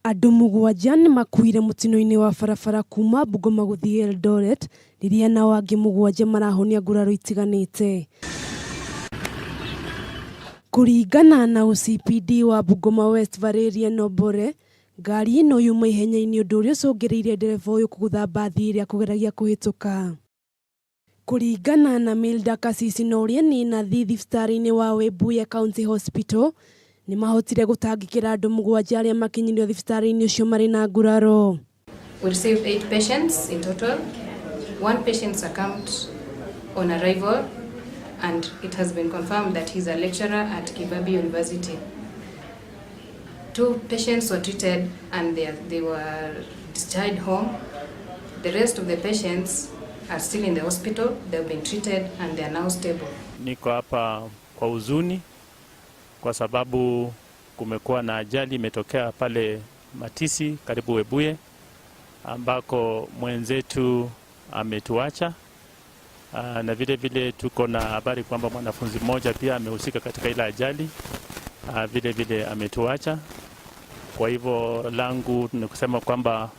Andũ mũgwanja nĩmakuire mũtino-inĩ wa barabara kuma Bungoma gũthiĩ Eldoret rĩrĩa nao angĩ mũgwanja marahonia nguraro itiganĩte. Kũringana na OCPD wa Bungoma West Valerian Obore, ngari ĩno yuma ihenya-inĩ ũndũ ũrĩa ũcũngĩrĩirie ndereba ũyũ kũgũtha mbathi ĩrĩa akũgeragia kũhĩtũka. Kũringana na Milda Kasisi na ũrĩa nĩ nathi thibitarĩ-inĩ wa Webuye County Hospital, nĩ mahotire gũtangĩkĩra andũ mũgwanja arĩa makinyirio thibitarĩ-inĩ ũcio marĩ na nguraro. We received 8 patients in total. One patient succumbed on arrival and it has been confirmed that he's a lecturer at Kibabii University. 2 patients were treated and they were discharged home. The rest of the patients are still in the hospital. They've been treated and they are now stable. Niko hapa kwa huzuni kwa sababu kumekuwa na ajali imetokea pale Matisi karibu Webuye ambako mwenzetu ametuacha. Na vile vile tuko na habari kwamba mwanafunzi mmoja pia amehusika katika ile ajali, vile vile ametuacha. Kwa hivyo langu ni kusema kwamba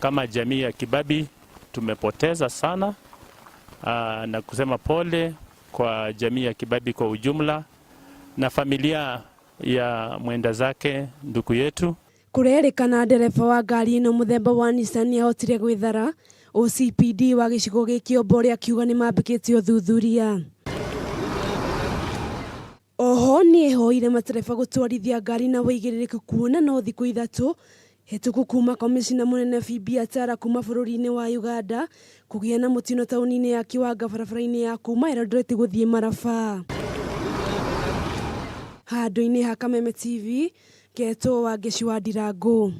kama jamii ya Kibabii tumepoteza sana, na kusema pole kwa jamii ya Kibabii kwa ujumla na familia ya mwenda zake ndugu yetu. Kurerĩkana ndereba wa ngari ĩno mũthemba wa Nissan ahotire gwĩthara. OCPD wa gĩcigo gĩkĩ Obore akiuga nĩmambĩkĩte ũthuthuria. Oho nĩehoire matereba gũtwarithia ngari na wĩigĩrĩrĩku kuona no thikũ 3 hĩtũku kuma komicina mũnene Phoebe Atara kuma bũrũri-inĩ wa Uganda kũgĩa na mũtino taũni-inĩ ya Kiwanga barabara-inĩ ya kuma Eldoret gũthiĩ Maraba. Handũ-inĩ ha Kameme TV, ngetwo Wangeci wa Ndirangu.